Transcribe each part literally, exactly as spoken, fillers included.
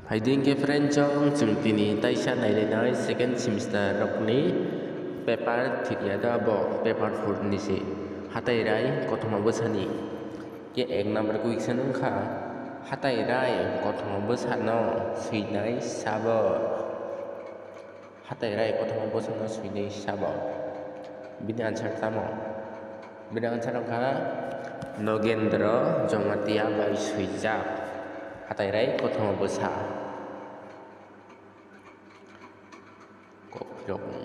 Phaidi hwnkhe friend chong, chwng tini taisa nailainai second semester rokni paper thikya da bo paper four ni se, hatai rai kothoma bwsani. Ke ek number question wngkha, hatai rai kothoma bwsano swinai sabo. Hatai rai kothoma bwsano swinai sabo. Bini answer tamo? Bini answer wngkha Nogendra Jamatia bai swijak hatai rai kothoma bwsa. Kok phirok ni.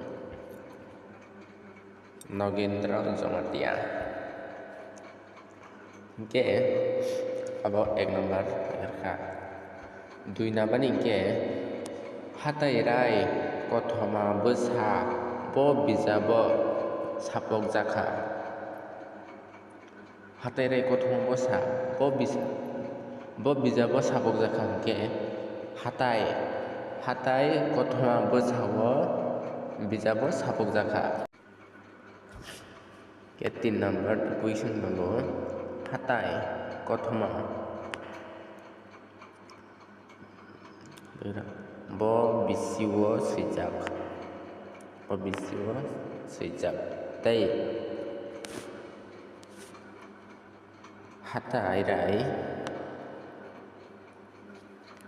Nogendra Jamatia. Hingke abo ek number wngkha. Dui number ni hingke hatai rai kothoma bwsa bo bijabo sapok jakha. Hatai rai kothoma bwsa bo bis-, bo bijabo sapok jakha hingke hatai, hatai kothoma bwsa o bijabo sapok jakha. Ke tin number question tongo, hatai kothoma bo bisio swijak, bo bisio swijak tei hatai rai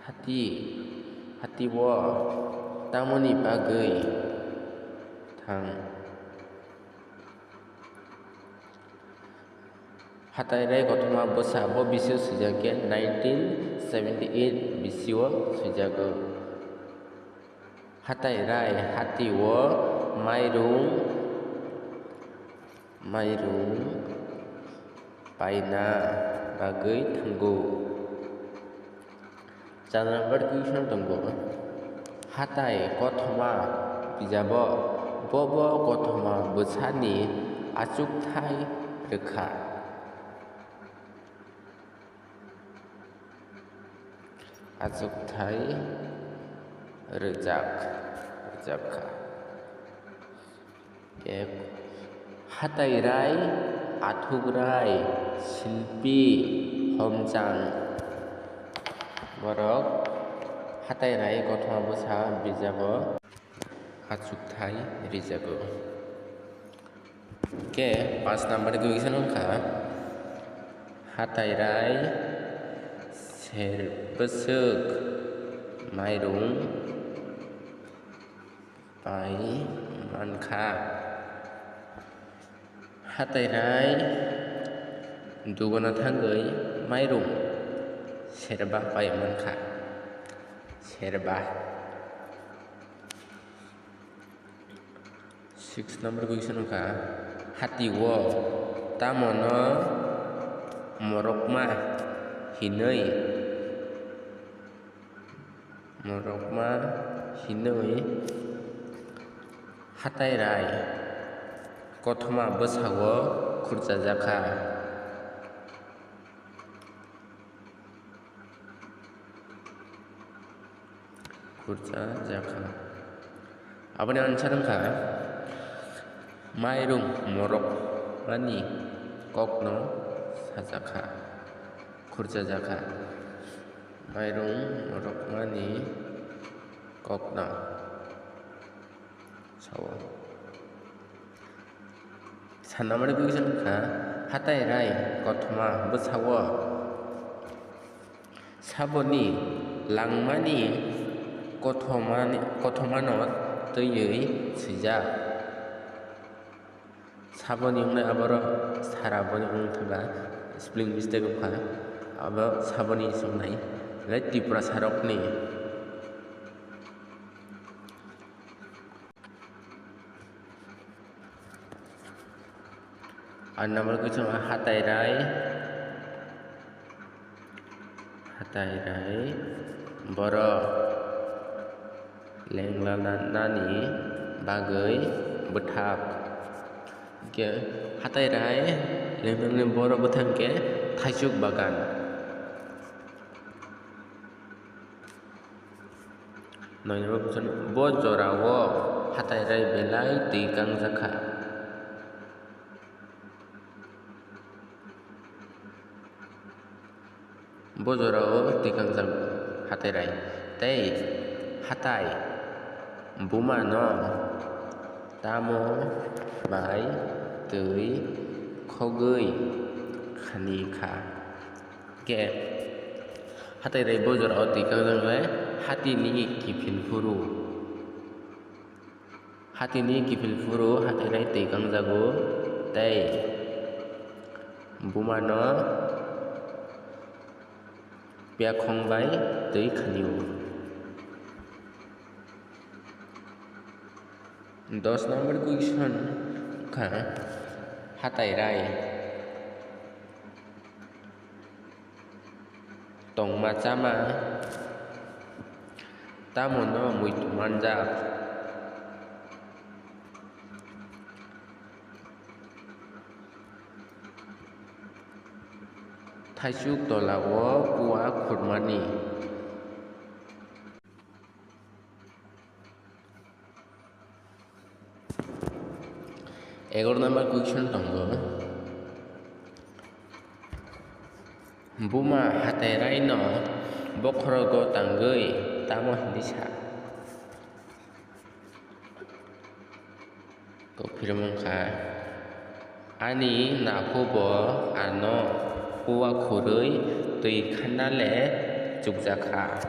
hati, hati o tamoni bagwi thang. Hatai rai kothoma bwsa bo bisio swijak khe nineteen seventy eight bisio swijago. Hatai rai hati o mairum, mairum paina bagwi thango. Char number question tongo, hatai kothoma bijabo bobo kothoma bwsani achukthai rwkha. Achukthai rwjak, rwjakha. Hatai rai, athuk rai, silpi, homchang borok hatai rai kothoma bwsa bijabo achukthai rijago. Ke paanch number question wngkha, hatai rai ser bwswk mairum pai mankha. Hatai rai dugano thangwi mairum serba pai mankha. Serba. Six number question wngkha, hati o tamono morokma hinwi, morokma hinwi hatai rai kothoma bwsao khurchajakha. Khurchajakha. Aboni answer wngkha, mairum morokmani kokno sajakha, khurchajakha. Mairum morokmani kokno. Sao. Sa number ni question wngkha, hatai rai kothoma bwsao saboni langmani kothomani, kothomano twiwi swijak. Saboni wngnai aboro sara boni wng thangkha, spelling mistake wngkha, abo saboni se wngnai, belai Tiprasa rokni. Aat number question, hatai rai, hatai rai borok lengla nani bagwi bwthak. Hwnkhe hatai rai lengla nani borok bwthak hwnkhe thaisuk bagan. Nai number question, bo jorao hatai rai belai twi kangjakha. Bo jorao twi kangjak, Hatairai tei hatai bumano tamo bai twi khogwi khani kha. Khe hatairai bo jorao twi kangjaknai hatini kiphil phuru. Hatini kiphil phuru hatairai twi kangjago tei bumano piyakhong bai twi khanio. Dos number question kha hatairai tongma chama tamo no muitu manjak? Thaisuk tola o kua khurmani. Egaroh number question tongo. Buma hatairai no bokhorogo tangwi tamo hinwi sa? Kok phirmung kha, ani naphu bo ano kua khurwi twi khanale chukjakha.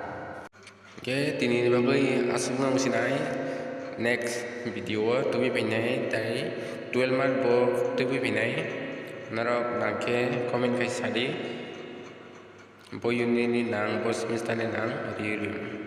Khe tini ni bagwi aswkno wngsinai, next video o tubui phainai tei twelve mark bo tubui phainai. Norok nang khe comment khai sadi, bo unit ni nang, bo semester ni nang, ri ri.